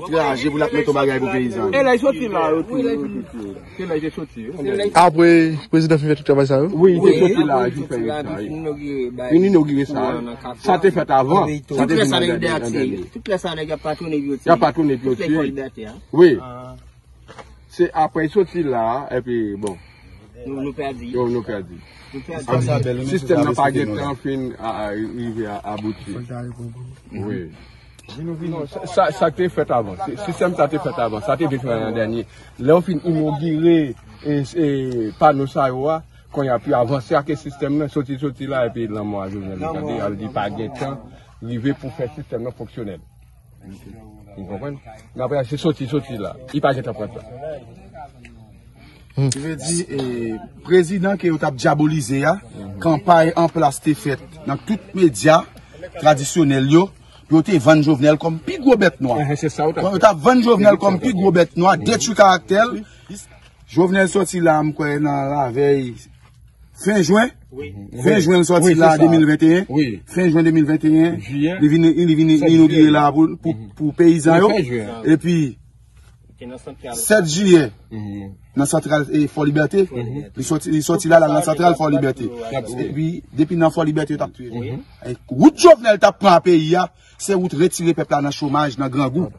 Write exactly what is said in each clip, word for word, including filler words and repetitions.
Traje pou l ap mete yon bagay pou peyizan. E lè l soti la, yo tou. Se lè l te soti, wi. Apre, prezidan fin fè tout travay sa yo? Wi, li te soti la, li fin fè sa, wi. Li inogire sa, wi. Sa te fèt avan. Sa te vin nan dènye, nan dènye. Tout lè sa nèg ap patwone epi yo tiye. Y ap patwone epi yo tiye. Wi. Se apre l soti la, epi, bon. Nou, nou pèdi. Yo, nou pèdi. Sistèm nan pa gen tan fin a, a, rive a abouti. Wi. Non, sa, sa, sa te fèt avan. Si- Sistèm sa te fèt avan. Sa te vin fèt nan dènye. Lè yo fin inogire e, e, pano sa yo a, kounye a pou avanse ak sistèm nan, soti, soti la, epi lanmò a Jovenel Moïse, al di pa gen tan rive pou fè sistèm nan fonksyonèl. Ou konprann? Men apre, se soti, soti la. Li pa gen tan pran tan. Ki vle di, e, prezidan ke yo t ap dyabolize a, kanpay an plas te fèt nan tout medya tradisyonèl yo, pou yo te vann Jovenel kòm pi gwo bèt nwa. Ehe, se sa yo t ap fè. Yo t ap vann Jovenel kòm pi gwo bèt nwa, detwi karaktè l. Jovenel soti la, m kwè, nan lavèy fen jen. Fen jen l soti la, de mil venteyen. Wi. Fen jen de mil venteyen. Li vin, li vin inogire la pou, pou, pou peyizan yo. Epi, sèt jiyè, nan santral, e, Fò Libète. Li soti, li soti la, la nan santral Fò Libète. Epi, depi nan Fò Libète, yo t ap touye. E, wout Jovenel t ap pran a peyi a, se wout retire pèp la nan chomaj, nan grangou.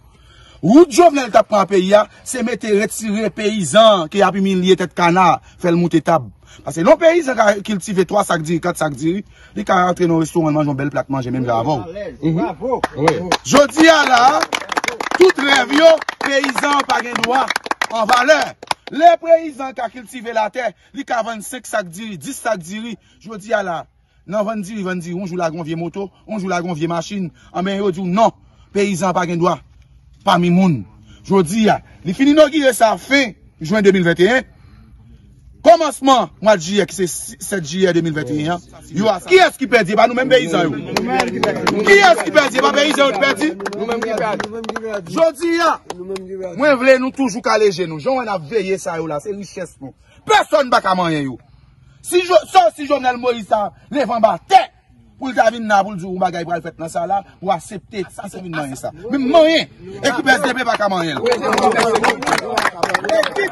Wout Jovenel t ap pran a peyi a, se mete retire peyizan ke y ap imilye tèt kana, fè l moute tab. Paske lè yon peyizan ka kiltive twa sak diri, kat sak diri, li ka rantre nan yon restoran, manje yon bèl plat manje menm jan avè w. Jodi a la, tout rèv yo, peyizan an pa gen dwa an valè. Lè peyizan ka kiltive latè, li ka vann senk sak diri, dis sak diri. Jodi a la, nan vann diri, vann diri, yon jou lage yon vye moto, yon jou lage yon vye machin, anben yo di w non, peyizan an pa gen dwa pami moun. Jodi a, li fin inogire sa fen jen de mil venteyen. Kòmansman mwa jiyè, ki se sèt jiyè de mil venteyen an, yo a, kiyès ki pèdi? E pa nou menm peyizan yo. Kiyès ki pèdi? E pa peyizan yo ki pèdi? Jodi a, mwen vle nou toujou kale je nou. Jan w wè n ap veye sa yo la, se richès nou. Pèsonn pa ka manyen yo. Si Jo- sa, si Jovenel Moïse sa leve anba tè, pou l ta vin la, pou l di yon bagay pral fèt nan sa la, pou aksepte, sa se vin manyen sa. Men manyen, ekip S D P pa ka manyen l. Ekip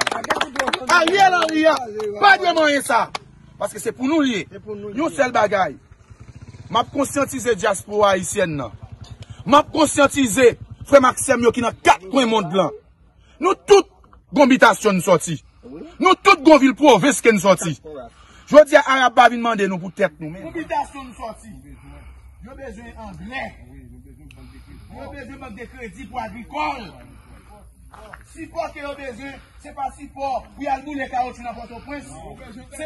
Ariel Henry a pa dwe manyen sa. Paske se pou nou l ye. Yon sèl bagay. M ap konsyantize dyaspora ayisyèn nan. M ap konsyantize frè m ak sè m yo ki nan kat kwen mond lan. Nou tout gon bitasyon n sòti. Nou tout gon vil pwovens ke n sòti. Jodi a, Arab pa vin mande nou pou tèt nou menm. Gon bitasyon n sòti. Yo bezwen anglè. Yo bezwen bank de kredi pou agrikòl. Sipò ke yo bezwen, se pa sipò pou y al boule kawotchou nan Pòtoprens. Se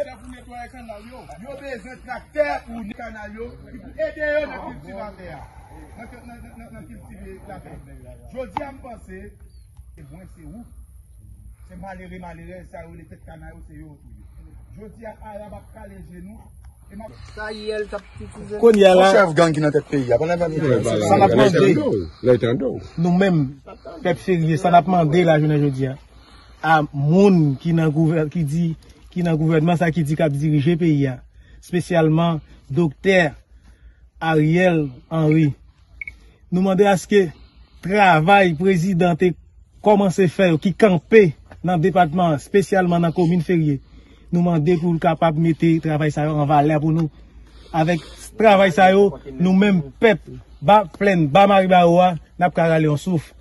pou netwaye kanal yo. Yo bezwen traktè pou netwaye kanal yo, ki pou ede yo nan kiltivatè a. Nan, nan, nan, nan, nan kiltive latè. Jodi a, m panse, se mwen, se ou. Se malere, malerèz, sa yo rele tèt kana yo, se yo tou ye. Jodi a, Arab ap kale je nou, e m ap Sa yè l t ap titize. Kounye a la, chèf gang ki nan tèt peyi a, pandan n ap Sa n ap mande, nou menm, pèp Ferye, sa n ap mande la jounen jodi a, a moun ki nan gouvè- ki di, ki nan gouvènman sa, ki di k ap dirije peyi a, espesyalman Doktè Ariel Henry. Nou mande aske travay prezidan te kòmanse fè yo, ki kanpe nan depatman an, espesyalman nan komin Ferye, nou mande pou l kapab mete travay sa yo an valè pou nou. Avèk travay sa yo, nou menm pèp Ba Plèn, Ba Maribawo a, n ap ka rale yon souf.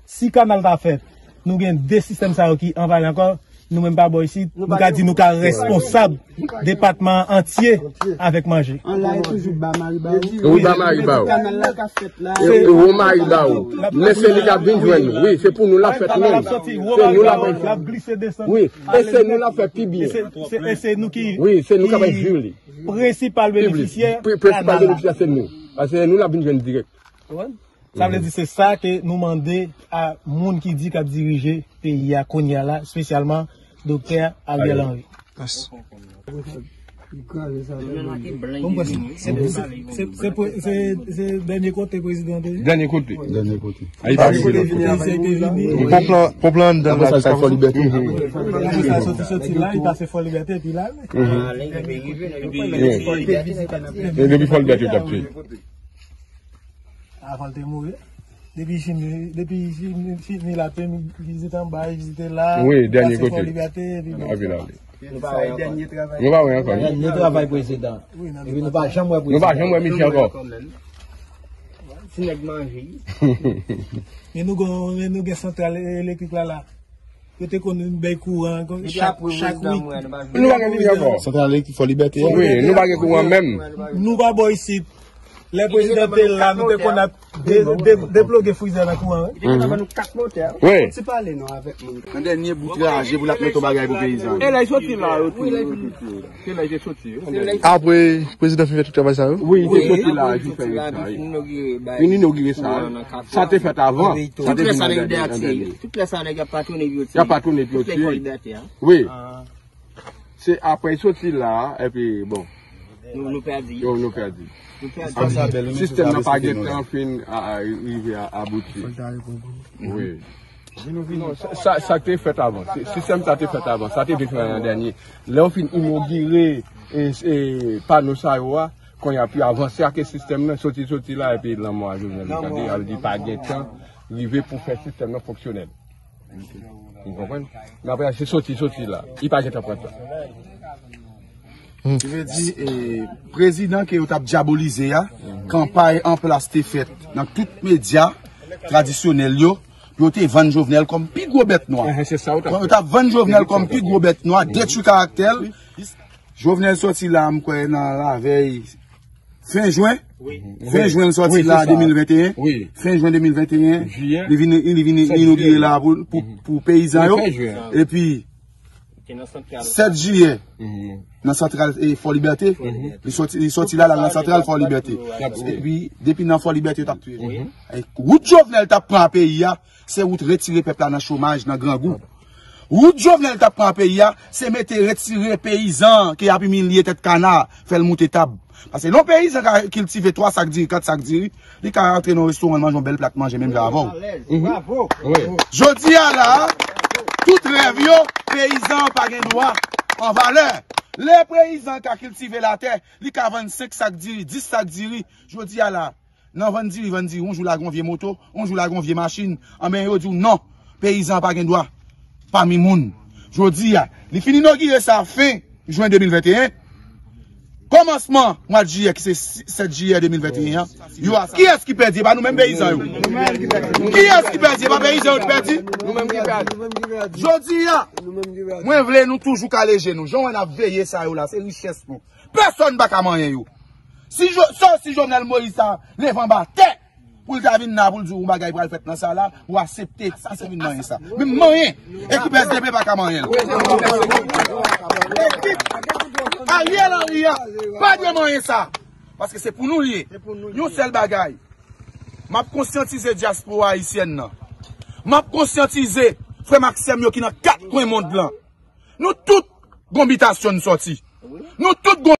Si kanal ta fèt, nou gen de sistèm sa yo ki an valè ankò, nou menm pa bò isit, nou ka di nou ka responsab depatman an antye avèk manje. An la e toujou Ba Maribawo. Wi, Ba Maribawo. Kanal la ka fèt la. E, e wo Maribawo. Men se li k ap vin jwenn nou. Wi, se pou nou l ap fèt menm. Se nou l ap fèt. L ap glise desann. Wi, e se nou l ap fè pi byen. E se, se, e se nou ki, wi, se nou k ap jwi li. Prensipal benefisyè kanal la. Prensipal benefisyè se nou. Paske se nou l ap vin jwenn dirèk. Sa vle di se sa ke nou mande a moun ki di k ap dirije peyi a kounye a la, espesyalman Doktè Ariel Henry. Bon, mwen, se, se, se, se, se dènye kote prezidan te ye. Dènye kote. Dènye kote. A, li pa vini lòt kote. Pon plan, pon plan anndan la. Apre sa, li soti Fò Libète. Apre sa, soti, soti la, li pase Fò Libète, epi la. E depi Fò Libète, yo t ap fè. Avan l te mouri. Depi Chimay, depi Chimay, Chimay la, te vizite anba, vizite la, wi, dènye kote. Fò Libète, epi nou pa wè ankò. Dènye travay ankò. Dènye travay prezidan. Epi nou pa janm wè prezidan. Nou pa janm wè misye ankò. Ti nèg manje. Men nou gen, men nou gen santral elektrik la la. Yo te konn bay kouran chak, chak wik. Nou pa gen kouran ankò. Santral elektrik Fò Libète. Wi, nou pa gen kouran menm. Nou pa bò isit. Lè prezidan te la, nou te konn ap de-, de-, deploge frizè nan kouran, wi. Wi. Ti pale non avèk moun. Nan dènye bout raje pou l ap mete yon bagay pou peyizan. E lè soti la, yo tou, yo tou. Se lè yo soti, wi. Apre prezidan fin fè tout travay sa yo? Wi, te soti la, fin fè sa, wi. Fin inogire sa. Sa te fèt avan. Tout lè sa nèg dèyè. Tout lè sa nèg ap patwone pou yo tiye. Y ap patwone pou yo tiye. Wi. Se apre l soti la, epi bon. Nou, nou pèdi. Yo, nou pèdi. Nou pèdi. Sistèm nan pa gentan fin a, a, rive a, abouti. Wi. Non, sa, sa, sa te fèt avan. Si-, sistèm sa te fèt avan. Sa te vin fèt an dènye. Lè yo fin inogire, e, e, pano sa yo a, kounye a pi avanse ak sistèm nan, soti, soti la, epi lanmò a Jovenel Moïse, tande, al di pa gentan rive pou fè sistèm nan fonksyonèl. Ou konprann? Men apre, se soti, soti la. Li pa gentan pran tan. Ki vle di, e, prezidan ke yo t ap dyabolize a, kanpay an plas te fèt nan tout medya tradisyonèl yo, pou yo te vann Jovenel kòm pi gwo bèt nwa. Yo t ap vann Jovenel kòm pi gwo bèt nwa, detwi karaktè l. Jovenel soti la, m kwè, nan lavèy fen jen. Fen jen l sòti la, de mil venteyen. Fen jen de mil venteyen. Li vin, li vin inogire la pou, pou, pou peyizan yo. Epi, sèt jiyè, nan santral, e, Fò Libète. Li sòti, li sòti la, la nan santral Fò Libète. Epi, depi nan Fò Libète, yo t ap touye. E, wout Jovenel t ap pran peyi a, se wout retire pèp la nan chomaj, nan grangou. Wout Jovenel t ap pran peyi a, se mete retire peyizan ke y ap imilye tèt kana, fè l moute tab. Paske lè yon peyizan ka kiltive twa sak diri, kat sak diri, li ka rantre nan yon restoran, manje yon bèl plat manje menm jan avè w. Jodi a la, tout rèv yo, peyizan pa gen dwa an valè. Lè peyizan ka kiltive latè, li ka vann senk sak diri, dis sak diri. Jodi a la, nan vann diri, vann diri, yon jou lage yon vye moto, yon jou lage yon vye machin, anben yo di w non, peyizan pa gen dwa pami moun. Jodi a, li fin inogire sa fen jen de mil venteyen. Kòmansman mwa jiyè, ki se sèt jiyè de mil venteyen an, yo a, kiyès ki pèdi? E pa nou menm peyizan yo. Kiyès ki pèdi? E pa peyizan yo ki pèdi? Jodi a, mwen vle nou toujou kale je nou. Jan w wè n ap veye sa yo la, se richès nou. Pèsonn pa ka manyen yo. Si Jo-, sòsi Jovenel Moïse sa leve anba tè pou l ta vin la pou l di yon bagay pral fèt nan sa la, ou aksepte, sa se vin manyen sa. Men manyen, ekip S D P pa ka manyen l. Ekip Ariel Henry a pa dwe manyen sa. Paske se pou nou l ye. Yon sèl bagay. M ap konsyantize dyaspora ayisyèn nan. M ap konsyantize frè m ak sè m yo ki nan kat kwen mond lan. Nou tout gon bitasyon n sòti. Nou tout gon